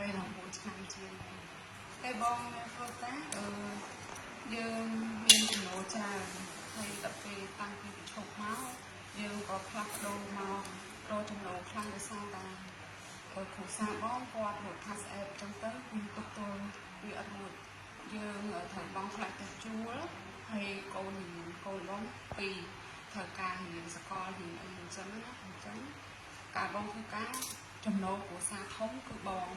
ពេល9ឆ្នាំជាងហើយបងធ្វើការយើងមានចំណូលច្រើនហើយដល់ពេលតាំងពីប្រឈប់មកយើងក៏ផ្លាស់ប្ដូរមករកចំណូលខ្លាំងដោយសារតែគ្រួសារបងគាត់រត់ PassApp ចឹងទៅគឺទប់ទល់វាអត់រួចយើងត្រូវបង់ថ្លៃផ្ទះជួលហើយកូនរៀនកូនបងពីរត្រូវការរៀនសកលរៀនអីអញ្ចឹងណាអញ្ចឹងការបងធ្វើការចំណូលគ្រួសារធំគឺបង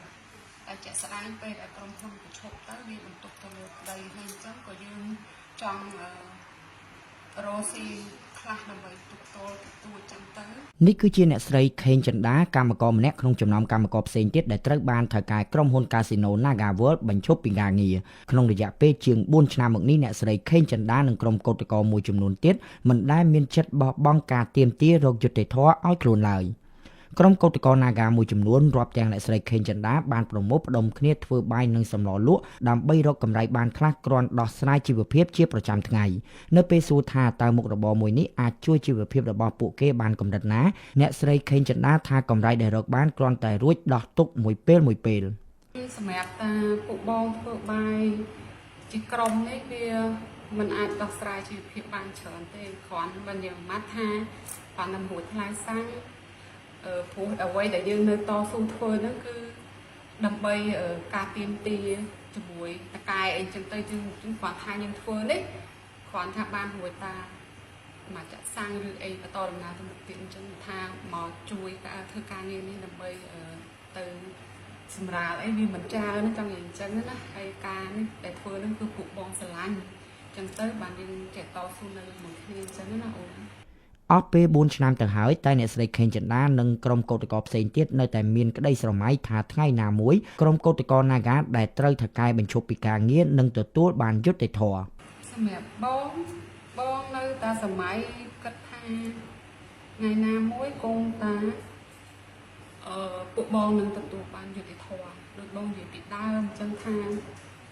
តែជាក់ស្ដែងពេលដែលក្រុមហ៊ុនប្រឈប់ទៅវាបន្ទុកទៅលើប្តីហើយអញ្ចឹងក៏យើងចង់រកស៊ីខ្លះដើម្បីទប់ទល់ទួចចឹងទៅ នេះគឺជាអ្នកស្រីខេងចិន្តាកម្មករម្នាក់ក្នុងចំណោមកម្មករផ្សេងទៀតដែលត្រូវបានថៅកែក្រុមហ៊ុនកាស៊ីណូ Naga World បញ្ឈប់ពីការងារក្នុងរយៈពេលជាង4ឆ្នាំមកនេះអ្នកស្រីខេងចិន្តានិងក្រុមកោតក្រមួយចំនួនទៀតមិនដែលមានចិត្តបោះបង់ការទាមទាររកយុត្តិធម៌ឲ្យខ្លួនឡើយក្រុមកោតក្រ Naga មួយចំនួនរាប់ទាំងអ្នកស្រីខេងចិន្តាបានប្រមូលផ្ដុំគ្នាធ្វើបាយនិងសម្លលក់ដើម្បីរកកម្រៃបានខ្លះគ្រាន់ដោះស្រាយជីវភាពជាប្រចាំថ្ងៃនៅពេលសួរថាតើមុខរបរមួយនេះអាចជួយជីវភាពរបស់ពួកគេបានកម្រិតណាអ្នកស្រីខេងចិន្តាថាកម្រៃដែលរកបានគ្រាន់តែរួចដោះទុកមួយពេលមួយពេល សម្រាប់តាពួកបងធ្វើបាយជាក្រុមនេះវាมันអាចដោះស្រាយជីវភាពបានច្រើនទេគ្រាន់បើយើងម៉ាត់ថាគ្រាន់តែរួចថ្លៃសាំងព្រោះអ្វីដែលយើងនៅតស៊ូធ្វើហ្នឹងគឺដើម្បីការទៀមទាជាមួយតកែអីចឹងទៅយើងគ្រាន់ថាយើងធ្វើនេះគ្រាន់ថាបានរួចតាមកចាក់សាំងឬអីបន្តដំណើរទៅមុខទៀតអញ្ចឹងថាមកជួយធ្វើការងារនេះដើម្បីទៅសម្រាលអីវាមិនច្រើនចង់និយាយអញ្ចឹងណាហើយការនេះដែលធ្វើនឹងគឺពួកបងស្រឡាញ់អញ្ចឹងទៅបានយើងចេះតស៊ូនៅមួយគ្នាអញ្ចឹងណាអូន អស់ពេល4ឆ្នាំទៅហើយតែអ្នកស្រីខេងចិន្តានិងក្រុមកោតក្រផ្សេងទៀតនៅតែមានក្តីស្រមៃថាថ្ងៃណាមួយក្រុមកោតក្រ Naga ដែលត្រូវថៅកែបញ្ឈប់ពីការងារនឹងទទួលបានយុត្តិធម៌ សម្រាប់បងបងនៅតែសម័យគិតថាថ្ងៃណាមួយគង់តាពួកបងនឹងទទួលបានយុត្តិធម៌ដូចបងនិយាយពីដើមអញ្ចឹងថា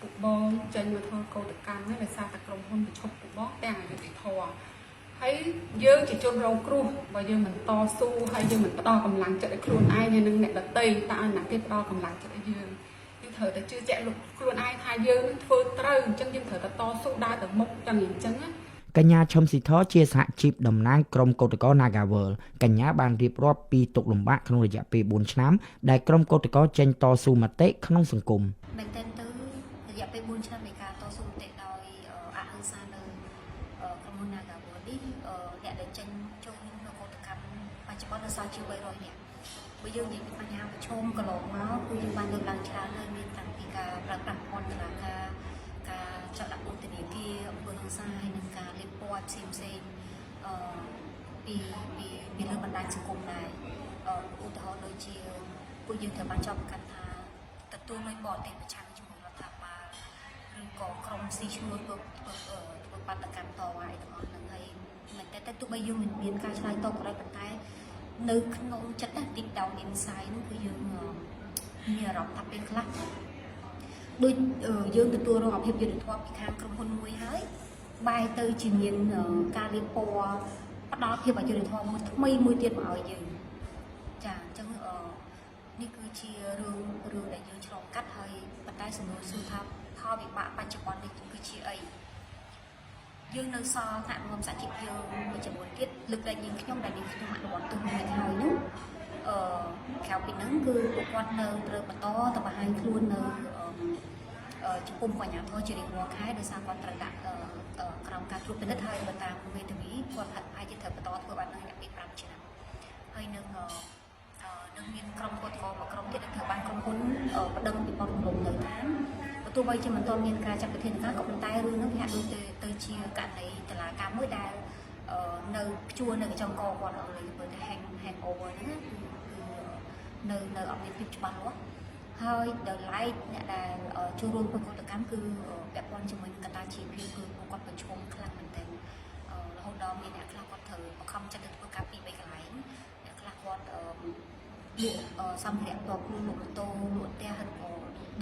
ពួកបងចេញមកធ្វើកោតកម្មនេះដោយសារតែក្រុមហ៊ុនបញ្ឈប់ពួកបងទាំងអយុត្តិធម៌ហើយយើងជាជនរងគ្រោះបើយើងមិនតស៊ូហើយយើងមិនផ្ដល់កម្លាំងចិត្តឲ្យខ្លួនឯងហើយនិងអ្នកដទៃតើឲ្យអ្នកគេផ្ដល់កម្លាំងចិត្តឲ្យយើងយើងត្រូវតែជឿជាក់ខ្លួនឯងថាយើងនឹងធ្វើត្រូវអញ្ចឹងយើងត្រូវតែតស៊ូដើរទៅមុខចឹងអញ្ចឹងណា កញ្ញាឈឹមស៊ីធជាសហជីពតំណាងក្រុមកោតក្រ Nagawal កញ្ញាបានរៀបរាប់ពីទុក្ខលំបាកក្នុងរយៈពេល4ឆ្នាំដែលក្រុមកោតក្រចេញតស៊ូមតិក្នុងសង្គម មែនទែនទៅរយៈពេល4ឆ្នាំនៃការតស៊ូមតិដោយអហិង្សានៅក្រុមហ៊ុន Nagawal នេះអ្នកដែលចេញចូលរួមក្នុងកោតកម្មបច្ចុប្បន្ននៅសល់ជាង300នាក់បើយើងនិយាយពីបញ្ហាប្រឈមកន្លងមកគឺយើងបានលើកឡើងច្រើនហើយមានតាំងពីការប្រើប្រាស់ប្រព័ន្ធតុលាការការចាត់ដាក់ពន្ធនាគារអំពើហិង្សាហើយនិងការលាបពណ៌ផ្សេងផ្សេងអឺពីពីពីលើបណ្ដាញសង្គមដែរឧទាហរណ៍ដូចជាពួកយើងត្រូវបានចោទប្រកាន់ថាទទួលលុយបរទេសប្រឆាំងជាមួយរដ្ឋាភិបាលឬក៏ក្រុមស៊ីឈ្នួលធ្វើធ្វើធ្វើបាតុកម្មតវ៉ាអីទាំងអស់ហ្នឹងហើយមែនតើតែទោះបីយើងមិនមានការឆ្លើយតបក៏ដោយប៉ុន្តែនៅក្នុងចិត្តណា deep down inside ហ្នឹងគឺយើងមានអារម្មណ៍ថាពេលខ្លះដូចយើងទទួលរងអភាពយុត្តិធម៌ពីខាងក្រុមហ៊ុនមួយហើយបែរទៅជាមានការលាបពណ៌ផ្ដល់ភាពអយុត្តិធម៌មួយថ្មីមួយទៀតមកឲ្យយើងចាអញ្ចឹងនេះគឺជារឿងរឿងដែលយើងឆ្លងកាត់ហើយប៉ុន្តែសំណួរសួរថាផលវិបាកបច្ចុប្បន្ននេះគឺជាអីយើងនៅសល់ថ្នាក់រួមសហជីពយើងមួយចំនួនទៀតលើកលែងយើងខ្ញុំដែលយើងខ្ញុំអនុវត្តទោសមួយហើយនោះអឺក្រៅពីហ្នឹងគឺពួកគាត់នៅត្រូវបន្តទៅបង្ហាញខ្លួននៅចំពោះមុខអាជ្ញាធរជារៀងរាល់ខែដោយសារគាត់ត្រូវដាក់ក្រោមការត្រួតពិនិត្យហើយបើតាមមេធាវីគាត់ហាក់ប្រហែលជាត្រូវបន្តធ្វើបែបហ្នឹងរយៈពេល5ឆ្នាំហើយនឹងនឹងមានក្រុមកោតក្រមួយក្រុមទៀតដែលត្រូវបានក្រុមហ៊ុនប្តឹងពីបទរំលោភនៅតាមបើទោះបីជាមិនទាន់មានការចាត់វិធានការក៏ប៉ុន្តែរឿងហ្នឹងវាហាក់ដូចទៅទៅជាករណីតុលាការមួយដែលនៅព្យួរនៅកញ្ចង់កគាត់អង់គ្លេសបើថា hang over ហ្នឹងគឺគឺនៅនៅអត់មានភាពច្បាស់លាស់ហើយដោយឡែកអ្នកដែលចូលរួមធ្វើកោតកម្មគឺពាក់ព័ន្ធជាមួយនឹងកត្តាជីវភាពគឺពួកគាត់ប្រឈមខ្លាំងមែនទែនរហូតដល់មានអ្នកខ្លះគាត់ត្រូវបង្ខំចិត្តទៅធ្វើការពីរបីកន្លែងអ្នកខ្លះគាត់លក់សម្ភារៈផ្ទាល់ខ្លួនលក់ម៉ូតូលក់ផ្ទះឬក៏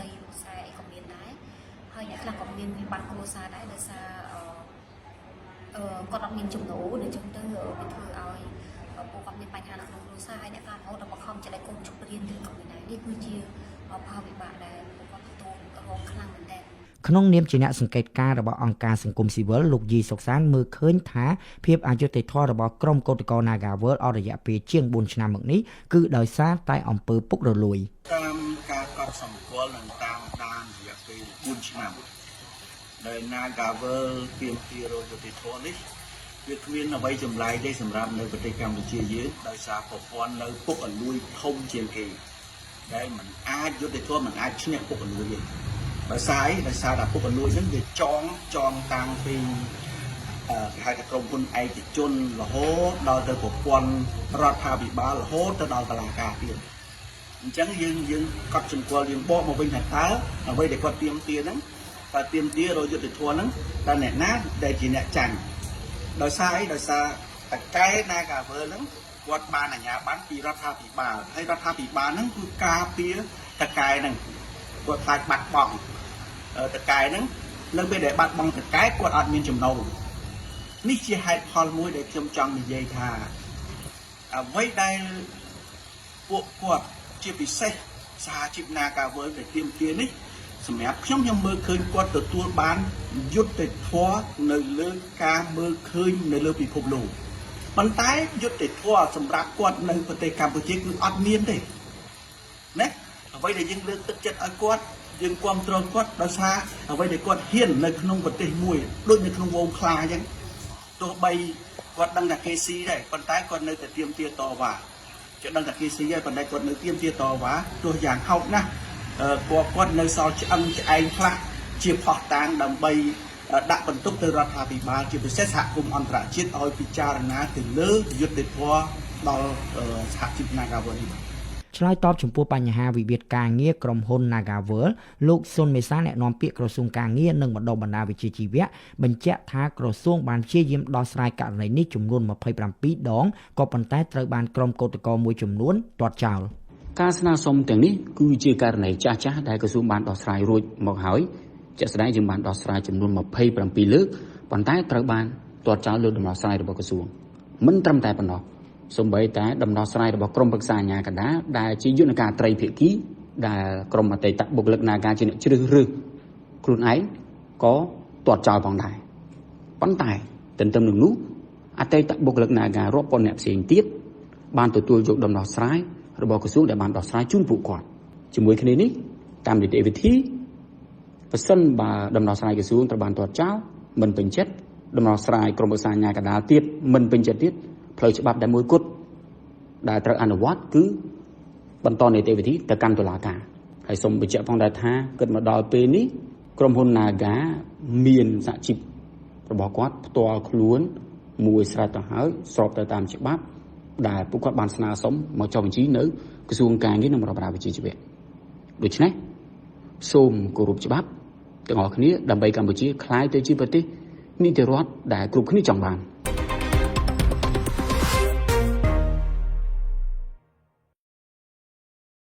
ដីលក់ស្រែអីក៏មានដែរហើយអ្នកខ្លះក៏មានវិបត្តិគ្រួសារដែរដោយសារអឺគាត់អត់មានចំណូលអញ្ចឹងទៅវាធ្វើឲ្យពួកគាត់មានបញ្ហានៅក្នុងគ្រួសារហើយអ្នកខ្លះរហូតដល់បង្ខំចិត្តឲ្យកូនឈប់រៀនទៀតក៏មានដែរនេះគឺជា ផលវិបាកដែលពួកគាត់ទទួលរងខ្លាំងមែនទែន ក្នុងនាមជាអ្នកសង្កេតការណ៍របស់អង្គការសង្គមស៊ីវិលលោកយីសុកសានមើលឃើញថាភាពអយុត្តិធម៌របស់ក្រុមកោតក្រ Nagawal អស់រយៈពេលជាង4ឆ្នាំមកនេះគឺដោយសារតែអំពើពុករលួយ តាមការកត់សម្គាល់និងតាមដានរយៈពេល4ឆ្នាំដែល Nagawal ទាមទាររកយុត្តិធម៌នេះវាគ្មានអ្វីចម្លែកទេសម្រាប់នៅប្រទេសកម្ពុជាយើងដោយសារប្រព័ន្ធនៅពុករលួយធំជាងគេដែលมันអាចយុត្តិធម៌มันអាចឈ្នះពុករលួយទេដោយសារអីដោយសារតែពុករលួយហ្នឹងវាចងចងតាំងពីគេហៅថាក្រុមហ៊ុនឯកជនរហូតដល់ទៅប្រព័ន្ធរដ្ឋាភិបាលរហូតទៅដល់តុលាការទៀតអញ្ចឹងយើងយើងកត់សម្គាល់យើងបកមកវិញថាតើអ្វីដែលគាត់ទាមទារហ្នឹងតើទាមទាររកយុត្តិធម៌ហ្នឹងតើអ្នកណាដែលជាអ្នកចាញ់ដោយសារអីដោយសារតកែ Nagawal ហ្នឹងគាត់បានអាជ្ញាប័ណ្ណពីរដ្ឋាភិបាលហើយរដ្ឋាភិបាលហ្នឹងគឺការពារតកែហ្នឹងគាត់ខ្លាចបាត់បង់តកែហ្នឹងនៅពេលដែលបាត់បង់តកែគាត់អត់មានចំណូលនេះជាហេតុផលមួយដែលខ្ញុំចង់និយាយថាអ្វីដែលពួកគាត់ជាពិសេសសហជីព Nagawal ដែលទាមទារនេះសម្រាប់ខ្ញុំខ្ញុំមើលឃើញគាត់ទទួលបានយុត្តិធម៌នៅលើការមើលឃើញនៅលើពិភពលោកប៉ុន្តែយុត្តិធម៌សម្រាប់គាត់នៅប្រទេសកម្ពុជាគឺអត់មានទេណាអ្វីដែលយើងលើកទឹកចិត្តឲ្យគាត់យើងគ្រប់គ្រងគាត់ដោយសារអ្វីដែលគាត់ហ៊ាននៅក្នុងប្រទេសមួយដូចនៅក្នុងវងខ្លាអញ្ចឹងទោះបីគាត់ដឹងថាគេស៊ីដែរប៉ុន្តែគាត់នៅតែទាមទារតវ៉ាគេដឹងថាគេស៊ីហើយប៉ុន្តែគាត់នៅទាមទារតវ៉ាទោះយ៉ាងហោចណាស់គាត់គាត់នៅសល់ឆ្អឹងឆ្អែងខ្លះជាផុសតាងដើម្បីដាក់បន្ទុកទៅរដ្ឋាភិបាលជាពិសេសសហគមន៍អន្តរជាតិឲ្យពិចារណាទៅលើយុត្តិធម៌ដល់សហជីព Nagawal នេះបាទ ឆ្លើយតបចំពោះបញ្ហាវិវាទការងារក្រុមហ៊ុន Nagawal លោកសុនមេសាអ្នកនាំពាក្យក្រសួងការងារនិងបណ្ដុះបណ្ដាលវិជ្ជាជីវៈបញ្ជាក់ថាក្រសួងបានព្យាយាមដោះស្រាយករណីនេះចំនួន27ដងក៏ប៉ុន្តែត្រូវបានក្រុមកោតក្រមួយចំនួនទាត់ចោល ការស្នើសុំទាំងនេះគឺជាករណីចាស់ៗដែលក្រសួងបានដោះស្រាយរួចមកហើយជាក់ស្ដែងយើងបានដោះស្រាយចំនួន27លើកប៉ុន្តែត្រូវបានទាត់ចោលលើដំណោះស្រាយរបស់ក្រសួងមិនត្រឹមតែប៉ុណ្ណោះសូម្បីតែដំណោះស្រាយរបស់ក្រមប្រឹក្សាអាជ្ញាកណ្ដាលដែលជាយន្តការត្រីភាគីដែលក្រមអតីតបុគ្គលិក Naga ជាអ្នកជ្រើសរើសខ្លួនឯងក៏ទាត់ចោលផងដែរប៉ុន្តែទន្ទឹមនឹងនោះអតីតបុគ្គលិក Naga រាប់ពាន់អ្នកផ្សេងទៀតបានទទួលយកដំណោះស្រាយរបស់ក្រសួងដែលបានដោះស្រាយជូនពួកគាត់ជាមួយគ្នានេះតាមនីតិវិធីប្រសិនបើដំណោះស្រាយក្រសួងត្រូវបានទាត់ចោលមិនពេញចិត្តដំណោះស្រាយក្រមប្រឹក្សាអាជ្ញាកណ្ដាលទៀតមិនពេញចិត្តទៀតផ្លូវច្បាប់ដែលមួយគត់ដែលត្រូវអនុវត្តគឺបន្តនីតិវិធីទៅកាន់តុលាការហើយសូមបញ្ជាក់ផងដែរថាគិតមកដល់ពេលនេះក្រុមហ៊ុន Naga មានសហជីពរបស់គាត់ផ្ទាល់ខ្លួនមួយស្រេចទៅហើយស្របទៅតាមច្បាប់ដែលពួកគាត់បានស្នើសុំមកចុះបញ្ជីនៅក្រសួងការងារនិងបណ្ដុះបណ្ដាលវិជ្ជាជីវៈដូច្នេះសូមគោរពច្បាប់ទាំងអស់គ្នាដើម្បីកម្ពុជាក្លាយទៅជាប្រទេសនីតិរដ្ឋដែលគ្រប់គ្នាចង់បាន។